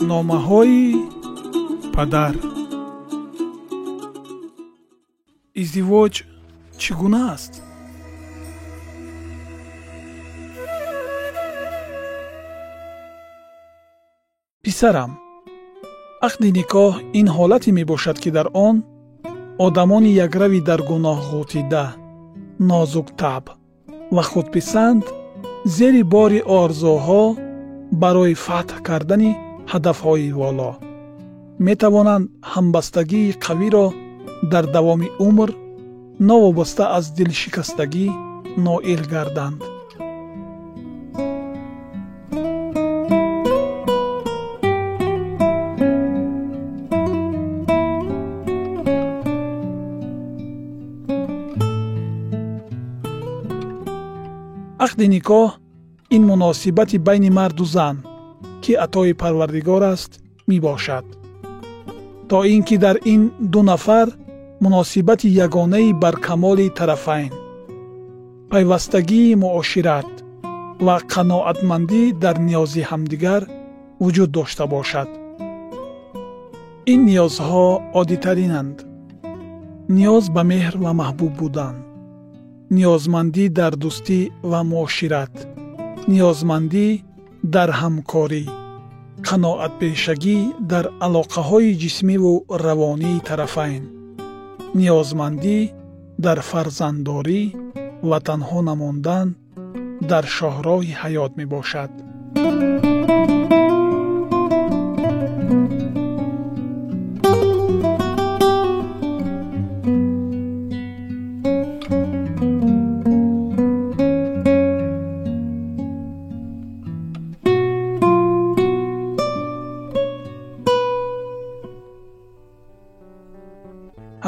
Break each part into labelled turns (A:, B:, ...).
A: Номаҳои падар. Издивоҷ чӣ гуна аст? Писарам, ақди никоҳ ин ҳолате мебошад, ки дар он одамони якрави дар гуноҳ ғӯтида, нозуктабъ ва худписанд зери бори орзуҳо барои фатҳ кардани ҳадафҳои воло метавонанд ҳамбастагии қавиро дар давоми умр новобаста аз дилшикастагӣ ноил гарданд. Ақди никоҳ ин муносибати байни марду зан, ки атои Парвардигор аст, мебошад, то ин ки дар ин ду нафар муносибати ягонаи баркамоли тарафайн, пайвастагии муошират ва қаноатмандӣ дар ниёзи ҳамдигар вуҷуд дошта бошад. Ин ниёзҳо оддитаринанд: ниёз ба меҳр ва маҳбуб будан, ниёзмандӣ дар дӯстӣ ва муошират, ниёзмандӣ дар ҳамкорӣ, қаноатпешагӣ дар алоқаҳои ҷисмиву равонии тарафайн, ниёзмандӣ дар фарзанддорӣ ва танҳо намондан дар шоҳроҳи ҳаёт мебошад.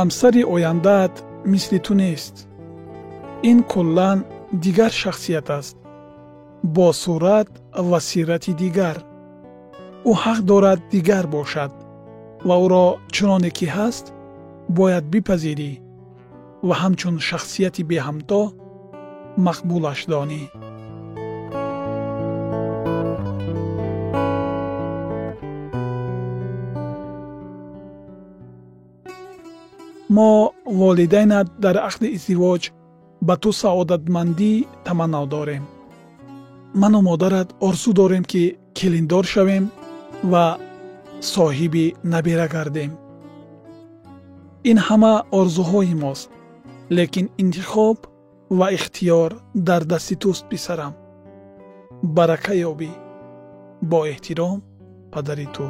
A: Ҳамсари ояндаат мисли ту нест. Ин куллан дигар шахсият аст, бо сурат ва сирати дигар. Ӯ ҳақ дорад дигар бошад ва ӯро чуноне ки ҳаст бояд бипазирӣ ва ҳамчун шахсияти беҳамто мақбулаш донӣ. Мо волидайнат дар ақди издивоҷ ба ту саодатмандӣ таманно дорем. Ману модарат орзу дорем, ки келиндор шавем ва соҳиби набера гардем. Ин ҳама орзуҳои мост, лекин интихоб ва ихтиёр дар дасти туст, писарам. Барака ёбӣ. Бо эҳтиром, падари ту.